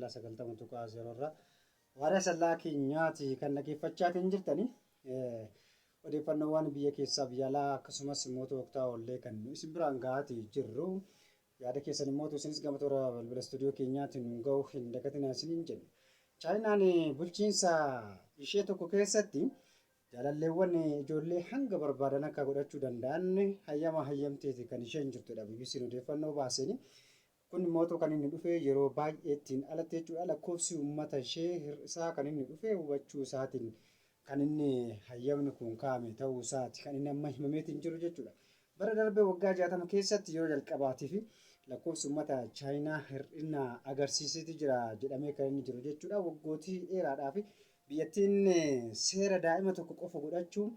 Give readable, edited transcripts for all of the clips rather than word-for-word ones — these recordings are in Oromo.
Asallaa 90.0 irraa Waarii Asallaa keenyaati kan dhaggeeffachaatiin jirtani. Odeeffannoowwan biyya keessaa biyya alaa akkasumas immoo waqtaa oollee kan nu isin biraan ga'aatii jirru. Yaada keessan immoo isinis gama toora bilbila istuudiyoo keenyaatiin nu ga'uu hin dagatinaa isiniin jenna. Chaayinaan bulchiinsa ishee tokko keessatti jaalalleewwan ijoollee hanga barbaadan akka godhachuu danda'an hayyama hayyamteeti kan isheen jirtudha BBC'n odeeffannoo baaseen. Kun immoo kan inni dhufe yeroo baay'eettiin alatti jechuudha. Lakkoofsi uummata ishee hir'isaa kan inni dhufe hubachuu isaatiin kan inni hayyamni kun kaa'ame ta'uu isaati kan inni amma himameetiin jiru jechuudha. Bara darbe waggaa 60 keessatti yeroo jalqabaatii fi lakkoofsi uummata Chaayinaa hir'ina agarsiiseeti jira jedhamee kan inni jiru jechuudha. Waggootii dheeraadhaaf biyyattiin seera daa'ima tokko qofa godhachuu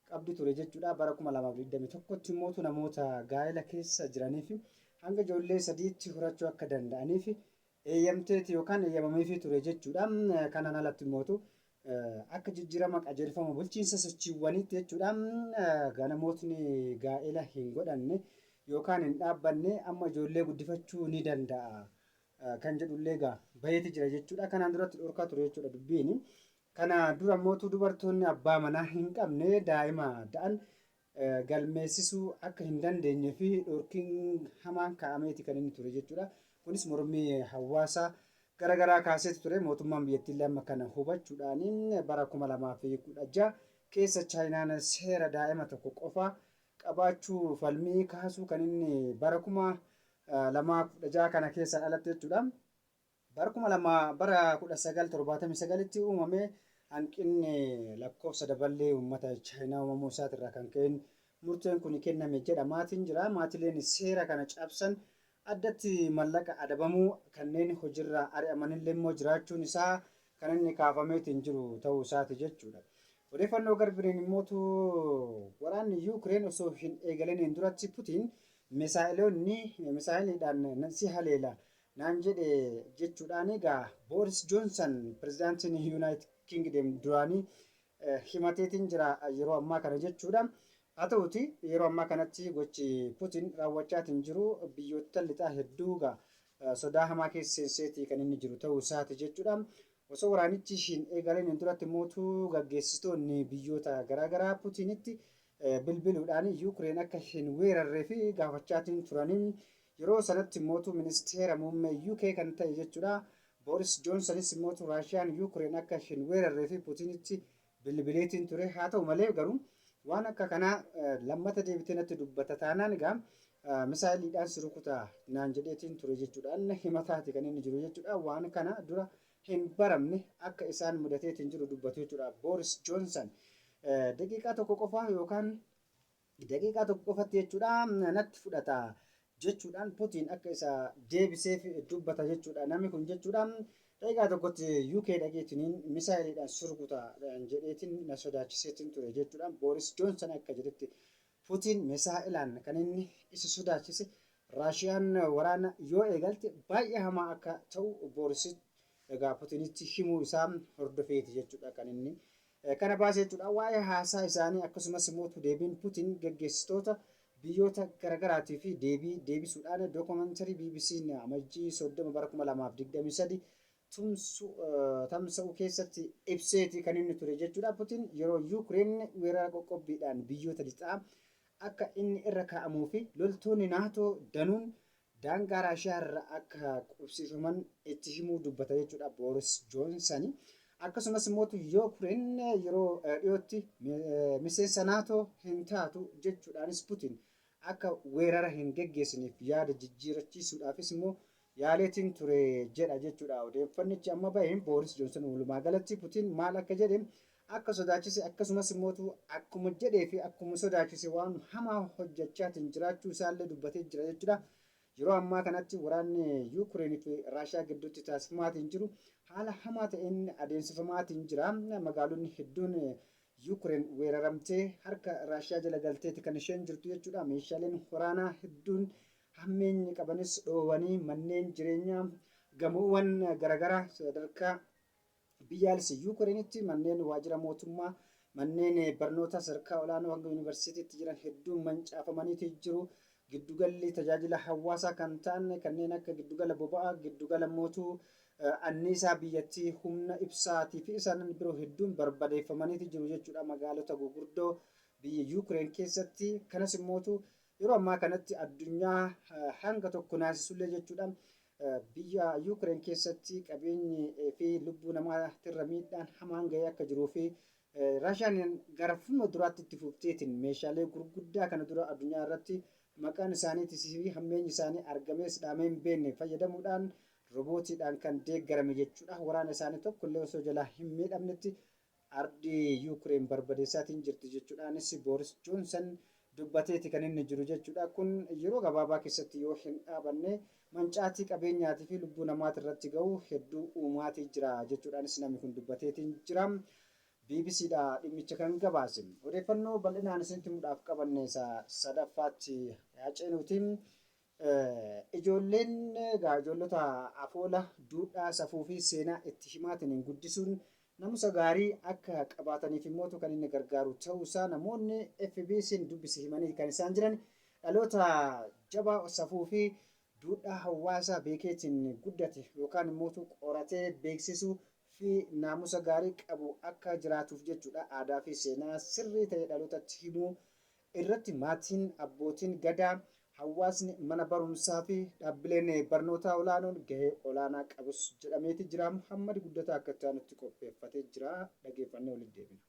qabdi ture jechuudha. Bara 2021tti immoo namoota gaa'ela keessa jiraniif hanga ijoollee sadiitti horachuu akka danda'aniif eeyyamteeti yookaan eeyyamameefii ture jechuudha. Kanaan alatti immoo akka jijjiirama qajeelfama bulchiinsa sochiiwwaniitti jechuudha. Namootni gaa'ela hin godhanne yookaan hin dhaabbanne amma ijoollee guddifachuu ni danda'a kan jedhullee egaa baheeti jira jechuudha. Kanaan duratti dhorkaa ture jechuudha dubbiin. Kana dura mootuu dubartoonni abbaa manaa hin qabne daa'ima da'an galmeessisuu akka hin dandeenye fi dhorkiin hamaan kaa'ameeti kan inni ture jechuudha. Kunis mormii hawaasaa garaagaraa kaaseeti ture. Mootummaan biyyattiillee amma kana hubachuudhaan bara 2016 keessa Chaayinaan seera daa'ima tokko qofa qabaachuu falmii kaasuu kan inni bara 2016 kana keessaan alatti jechuudha. Bara 2000 bara 1979tti uumame hanqinni lakkoofsa daballee uummata Chaayinaa uumamuu isaatirraa kan ka'een murteen kun kenname jedha maatiin jira. Maatileen seera kana cabsan addatti mallaqa adabamuu kanneen hojiirraa ari'amanillee immoo jiraachuun isaa kan inni kaafameetiin jiru ta'uu isaati jechuudha. Odeeffannoo garbiriin immootu waraanni Yuukireen osoo hin eegaliniin duratti Putiin misaa'eloonni misaa'eliidhaan si haleela naan jedhe jechuudhaan egaa Booris Joonsan pirezidaantiin Yuunaayitid Kingdom duraanii himateetiin jira yeroo ammaa kana jechuudha. Haa ta'uti yeroo ammaa kanatti gochi Putin raawwachaatiin jiru biyyoota lixaa hedduu egaa sodaa hamaa keessa seenseetii kan inni jiru ta'uu isaati jechuudha. Osoo waraanichi hin eegaliniin duratti mootuu gaggeessitoonni biyyoota garaagaraa Putinitti bilbiluudhaan Yuukireen akka hin weerarree fi gaafachaatiin turaniin yeroo sanatti mootuu ministeera muummee UK kan ta'e jechuudha. Booris Joonsanis mootuu Raashiyaan Yuukireen akka hin weerarree fi Putinitti bilbileetiin ture. Haa ta'u malee garuu waan akka kanaa lammata deebitee natti dubbata taanaan egaa misaayiliidhaan si rukuta naan jedheetiin ture jechuudhaan himataati kan inni jiru jechuudha. Waan kana dura hin baramne akka isaan mudateetiin jiru dubbatu jechuudha. Booris Joonsan daqiiqaa tokko qofa yookaan daqiiqaa tokko qofatti jechuudha natti fudhata jechuudhaan Putiin akka isa deebiseef dubbata jechuudha. Namni kun jechuudha daqiiqaa tokkotti UK dhaqeetiniin misaayiliidhaan si rukuta jedheetiin na sodaachiseetiin ture jechuudhaan Booris Joonsan akka jedhetti Putiin misaa'ilaan kan inni isa sodaachise Raashiyaan waraana yoo eegalte baay'ee hamaa akka ta'u Booris egaa Putinitti himuu isaa hordofeeti jechuudha kan inni kana baase jechuudha. Waa'ee haasaa isaanii akkasumas immoo deebiin Putin gaggeessitoota biyyoota garaagaraatii fi deebii deebisuudhaan dookumantarii BBC'n Amajjii 30 bara 2023 tumsu tamsa'u keessatti ibseeti kan inni ture jechuudha. Putin yeroo Yuukireen weerara qoqqobbiidhaan biyyoota lixaa akka inni irra kaa'amuu fi loltoonni naatoo danuun daangaa Raashiyaa irra akka qubsiifaman itti himuu dubbata jechuudha Booris Joonsan. Akkasumas immoo Yuukireen yeroo dhiyootti miseensa naatoo hin taatu jechuudhaanis Putin akka weerara hin geggeessiniif yaada jijjiirachiisuudhaafis immoo yaaleetiin ture jedha jechuudha. Odeeffannichi amma baheen Booris Joonsan walumaa galatti Putin maal akka jedhe akka sodaachise akkasumas immoo akkuma jedhee fi akkuma sodaachise waan hamaa hojjechaatiin jiraachuu isaallee dubbatee jira jechuudha. Yeroo ammaa kanatti waraanni Yuukireen fi Raashiyaa gidduutti taasifamaatiin jiru haala hamaa ta'een adeemsifamaatiin jira. Magaalonni hedduun Yuukireen weeraramtee harka Raashiyaa jala galteeti kan isheen jirtu jechuudha. Meeshaaleen waraanaa hedduun hammeenyi qabanis dhoowanii manneen jireenyaa gamoowwan garaagaraa sadarkaa biyyaalessa Yuukireenitti manneen waajjira mootummaa manneen barnoota sadarkaa olaanoo hanga yuunivarsiitiitti jiran hedduun mancaafamaniiti jiru. Giddugalli tajaajila hawaasaa kan ta'an kanneen akka giddugala boba'aa, giddugala mootuu Anniisaa biyyattii humna ibsaatii fi isaan biroo hedduun barbadeeffamaniiti jiru jechuudha magaalota gurguddoo biyya Yuukireen keessatti. Kanas immootu yeroo ammaa kanatti addunyaa hanga tokko naasisullee jechuudha. Biyya Yuukireen keessatti qabeenyi fi lubbuu namaatirra miidhaan hamaan gahee akka jiruu fi Raashiyaan gara fuula duraatti itti fufteetiin meeshaalee gurguddaa kana dura addunyaa irratti maqaan isaaniitis fi hammeenyi isaanii argamees dhaamee hin beekne fayyadamuudhaan roobootiidhaan kan deeggarame jechuudha. Waraana isaanii tokko illee osoo jalaa hin miidhamnetti ardii Yuukireen barbadeessaatiin jirti jechuudhaanis Booris Joonsan dubbateeti kan inni jiru jechuudha. Kun yeroo gabaabaa keessatti yoo hin dhaabanne mancaatii qabeenyaatii fi lubbuu namaati irratti gahu hedduu uumaatii jira jechuudhaanis namni kun dubbateetiin jira. BBCdha dhimmicha kan gabaase. Odeeffannoo bal'inaan isinitti himuudhaaf qabanne isa sadaffaatti haa ceenuuti. Ijoolleen egaa ijoollota afoola, duudhaa, safuu fi seenaa itti himaatiin guddisuun namusa gaarii akka qabaataniif immootu kan inni gargaaru ta'uusaa namoonni FBC'n dubbise himanii kan isaan jiran dhaloota jabaa safuu fi duudhaa hawaasaa beekeetiin guddate yookaan immootu qoratee beeksisuu fi naamusa gaarii qabu akka jiraatuuf jechuudha. Aadaa fi seenaa sirrii ta'e dhalootatti himuu irratti maatiin, abbootiin gadaa, hawaasni mana barumsaa fi dhaabbileen barnootaa olaanoon gahee olaanaa qabus jedhameeti jira. Muhammad Guddataa akka itti aanutti qopheeffatee jira. Dhageeffannee walitti deebina.